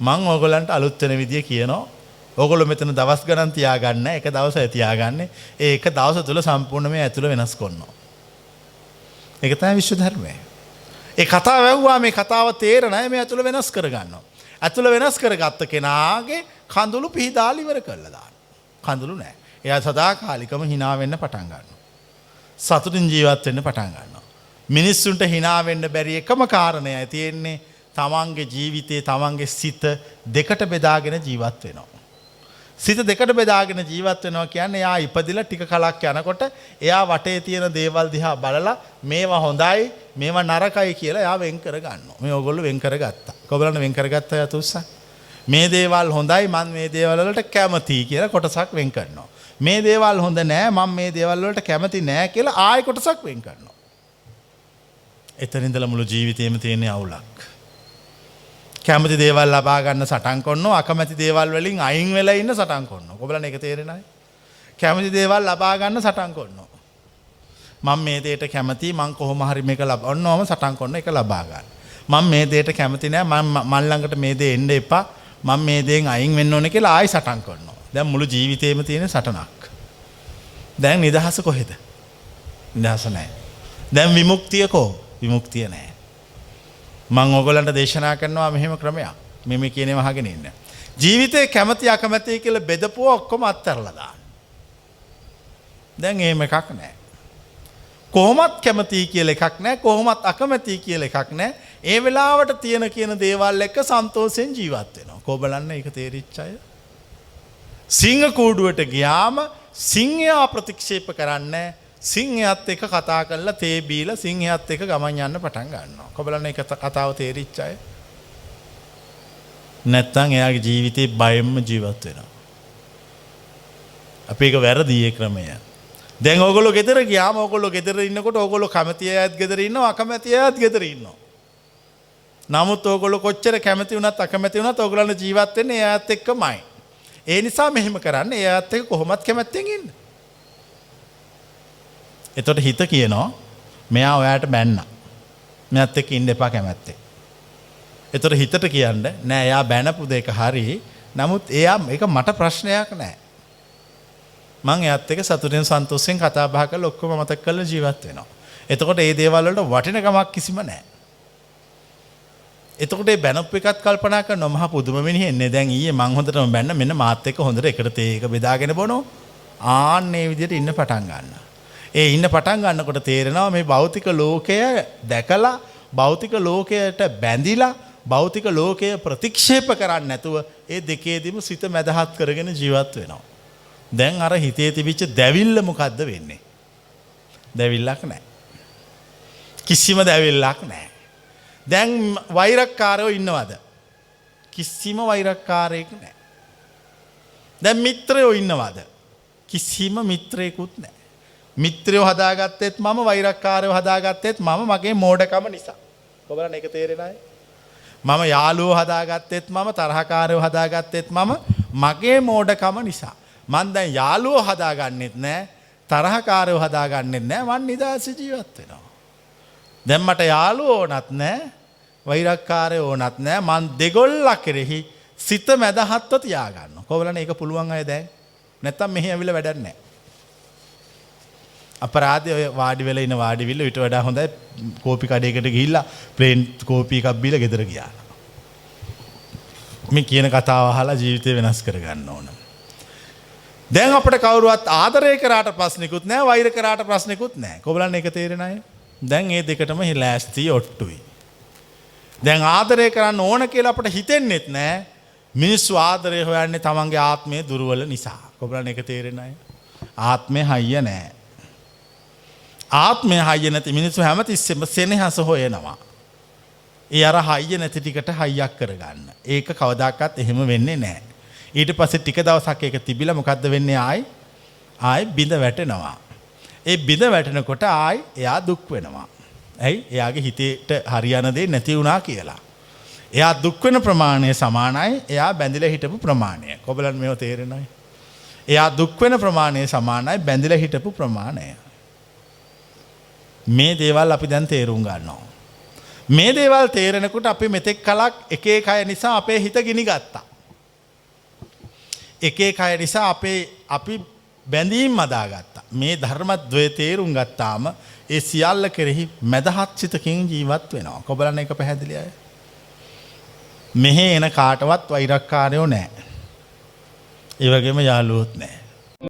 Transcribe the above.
මං ඕගොල්ලන්ට අලුත් වෙන විදිය කියනවා. ඕගොල්ලෝ මෙතන දවස් ගණන් තියාගන්න එක දවසයි තියාගන්නේ. ඒ එක දවස තුල සම්පූර්ණ මේ ඇතුළ වෙනස් කරනවා. ඒක තමයි විශ්ව ධර්මය. ඒ කතාව ඇහුවා, මේ කතාව තේරෙන අය මේ ඇතුළ වෙනස් කරගන්නවා. ඇතුළ වෙනස් කරගත්ත කෙනාගේ කඳුළු පිහදාලා ඉවර කරලා දානවා. කඳුළු නෑ. එයා සදාකාලිකම හිනා වෙන්න පටන් ගන්නවා. සතුටින් ජීවත් වෙන්න පටන් ගන්නවා. මිනිස්සුන්ට හිනා වෙන්න බැරි එකම කාරණයයි තියෙන්නේ, තමන්ගේ ජීවිතේ තමන්ගේ සිත දෙකට බෙදාගෙන ජීවත් වෙනවා. සිත දෙකට බෙදාගෙන ජීවත් වෙනවා කියන්නේ, එයා ඉපදිලා ටික කලක් යනකොට එයා වටේ තියෙන දේවල් දිහා බලලා මේවා හොඳයි, මේවා නරකයි කියලා එයා වෙන් කර ගන්නවා. මේ ඕගොල්ලෝ වෙන් කරගත්තා. කොබලන්න වෙන් කරගත්තා අය අත උස්සන්. මේ දේවල් හොඳයි, මං මේ දේවල් වලට කැමතියි කියලා කොටසක් වෙන් කරනවා. මේ දේවල් හොඳ නෑ, මං මේ දේවල් වලට කැමති නෑ කියලා ආයෙ කොටසක් වෙන් කරනවා. එතන ඉඳලා මුළු ජීවිතේම තියෙන අවුලක්. කැමති දේවල් ලබා ගන්න සටන් කරනවා, අකමැති දේවල් වලින් අයින් වෙලා ඉන්න සටන් කරනවා. ඔබලන්න ඒක තේරෙනවද? කැමති දේවල් ලබා ගන්න සටන් කරනවා. මං මේ දේට කැමති, මං කොහොම හරි මේක ඔන්නෝම සටන් කරන එක ලබා ගන්න. මං මේ දේට කැමති නෑ, මං ළඟට මේ දේ එන්න එපා, මං මේ දේෙන් අයින් වෙන්න ඕනේ කියලා ආයි සටන් කරනවා. දැන් මුළු ජීවිතේම තියෙන සටනක්. දැන් නිදහස කොහෙද? නිදහස නෑ. දැන් විමුක්තිය කෝ? විමුක්තිය නෑ. මං ඔයගොල්ලන්ට දේශනා කරනවා මෙහෙම ක්‍රමයක්. මේ කියන ඒවා අහගෙන ඉන්න. ජීවිතේ කැමති අකමැති කියලා බෙදපුව ඔක්කොම අත්හැරලා දාන්න. දැන් එහෙම එකක් නෑ. කොහොමත් කැමති කියලා එකක් නෑ, කොහොමත් අකමැති කියලා එකක් නෑ. ඒ වෙලාවට තියෙන කියන දේවල් එක්ක සන්තෝෂෙන් ජීවත් වෙනවා. කෝ බලන්න ඒක තේරිච්ච අය? සිංහ කූඩුවට ගියාම සිංහයා ප්‍රතික්ෂේප කරන්නේ, සිංහයත් එක්ක කතා කරලා තේ බීලා සිංහයත් එක්ක ගමන් යන්න පටන් ගන්නවා. කෝ බලන්න ඒක කතාව තේරිච්ච අය? නැත්තම් එයාගේ ජීවිතේ බයෙන්ම ජීවත් වෙනවා. අපි ඒක වැරදි ඒ ක්‍රමය. දැන් ඕගොල්ලෝ ගෙදර ගියාම, ඕගොල්ලෝ ගෙදර ඉන්නකොට ඕගොල්ලෝ කැමති අයත් ගෙදර ඉන්නවා, අකමැති අයත් ගෙදර ඉන්නවා. නමුත් ඕගොල්ලෝ කොච්චර කැමති වුණත් අකමැති වුණත් ඕගොල්ලන්ට ජීවත් වෙන්නේ එයාත් එක්කමයි. ඒ නිසා මෙහෙම කරන්න, එයාත් එක්ක කොහොමත් කැමැත්තෙන් ඉන්න. එතකොට හිත කියනවා මෙයා ඔයාට බැන්නා. මෙයාත් එක්ක ඉන්න එපා කැමැත්තෙන්. එතකොට හිතට කියන්න නෑ, එයා බැනපු දෙක හරි. නමුත් එයා ඒක මට ප්‍රශ්නයක් නෑ. මං එයාත් එක්ක සතුටින් සන්තෝෂෙන් කතා බහ කරලා ඔක්කොම මතක් කරලා ජීවත් වෙනවා. එතකොට මේ දේවල් වලට වටිනකමක් කිසිම නෑ. එතකොට මේ බැනපු එකත් කල්පනා කරනවා, මහා පුදුම මිනිහෙන්නේ. දැන් ඊයේ මං හොඳටම බැන්න, මෙන්න මාත් එක්ක හොඳට එකට තේ එක බෙදාගෙන බොනවා. ආන්න මේ විදිහට ඉන්න පටන් ගන්නවා. ඒ ඉන්න පටන් ගන්නකොට තේරෙනවා මේ භෞතික ලෝකය දැකලා, භෞතික ලෝකයට බැඳිලා, භෞතික ලෝකය ප්‍රතික්ෂේප කරන්නේ නැතුව ඒ දෙකේදීම සිත මැදහත් කරගෙන ජීවත් වෙනවා. දැන් අර හිතේ තිබිච්ච දැවිල්ල මොකද්ද වෙන්නේ? දැවිල්ලක් නැහැ. කිසිම දැවිල්ලක් නැහැ. දැන් වෛරක්කාරයෝ ඉන්නවද? කිසිම වෛරක්කාරයෙක් නැහැ. දැන් මිත්‍රයෝ ඉන්නවද? කිසිම මිත්‍රයෙකුත් නැහැ. මිත්‍රයෝ හදාගත්තෙත් මම, වෛරක්කාරයෝ හදාගත්තෙත් මම, මගේ මෝඩකම නිසා. ඔබලන්න ඒක තේරෙනවද? මම යාළුවෝ හදාගත්තෙත් මම, තරහකාරයෝ හදාගත්තෙත් මම, මගේ මෝඩකම නිසා. මං දැන් යාළුවෝ හදාගන්නෙත් නෑ, තරහකාරයෝ හදාගන්නෙත් නෑ, මං නිදහසේ ජීවත් වෙනවා. දැන් මට යාළුවෝ ඕනත් නෑ, වෛරක්කාරයෝ ඕනත් නෑ, මං දෙගොල්ලා කෙරෙහි සිත මැදහත්ව තියාගන්නවා. කොහොමද ඒක පුළුවන් අය දැන්? නැත්තම් මෙහි ඇවිල්ලා වැඩක් නෑ. අපරාධය ඔය වාඩි වෙලා ඉන්න වාඩි වෙලා ඊට වඩා හොඳයි කෝපි කඩේකට ගිහිල්ලා ප්ලේන් කෝපි එකක් බීලා ගෙදර ගියා. මේ කියන කතාව අහලා ජීවිතය වෙනස් කරගන්න ඕන. දැන් අපිට කවුරුවත් ආදරය කරාට ප්‍රශ්නිකුත් නෑ, වෛර කරාට ප්‍රශ්නිකුත් නෑ. කොබලන්න ඒක තේරෙන අය? දැන් ඒ දෙකටම ලෑස්ති ඔට්ටුයි. දැන් ආදරය කරන්න ඕන කියලා අපිට හිතෙන්නෙත් නෑ. මිනිස්සු ආදරය හොයන්නේ තමන්ගේ ආත්මය දුර්වල නිසා. කොබලන්න ඒක තේරෙන අය? ආත්මය හයිය නෑ. ආත්මය හයිය නැති මිනිස්සු හැමතිස්සෙම සෙනෙහස හොයනවා. ඒ අර හයිය නැති ටිකට හයියක් කරගන්න. ඒක කවදාකවත් එහෙම වෙන්නේ නෑ. ඊට පස්සේ ටික දවසක් ඒක තිබිලා මොකද්ද වෙන්නේ ආයි? ආයි බිඳ වැටෙනවා. ඒ බිඳ වැටෙනකොට ආයි එයා දුක් වෙනවා. ඇයි? එයාගේ හිතේට හරියන දේ නැති වුණා කියලා. එයා දුක් වෙන ප්‍රමාණය සමානයි එයා බැඳිලා හිටපු ප්‍රමාණය. කොබලන් මේව තේරෙනවද? එයා දුක් වෙන ප්‍රමාණය සමානයි බැඳිලා හිටපු ප්‍රමාණය. මේ දේවල් අපි දැන් තේරුම් ගන්නවා. මේ දේවල් තේරෙනකොට අපි මෙතෙක් කලක් එක එක අය නිසා අපේ හිත ගිනි ගත්තා. එක එක අය නිසා අපි බැඳීම් හදාගත්තා. මේ ධර්මද්වය තේරුම් ගත්තාම ඒ සියල්ල කෙරෙහි මැදහත් සිතකින් ජීවත් වෙනවා. කොබලන්න එක පැහැදිලි අය. මෙහෙ එන කාටවත් වෛරක්කාරයෝ නෑ. ඒ වගේම යාළුවොත් නෑ.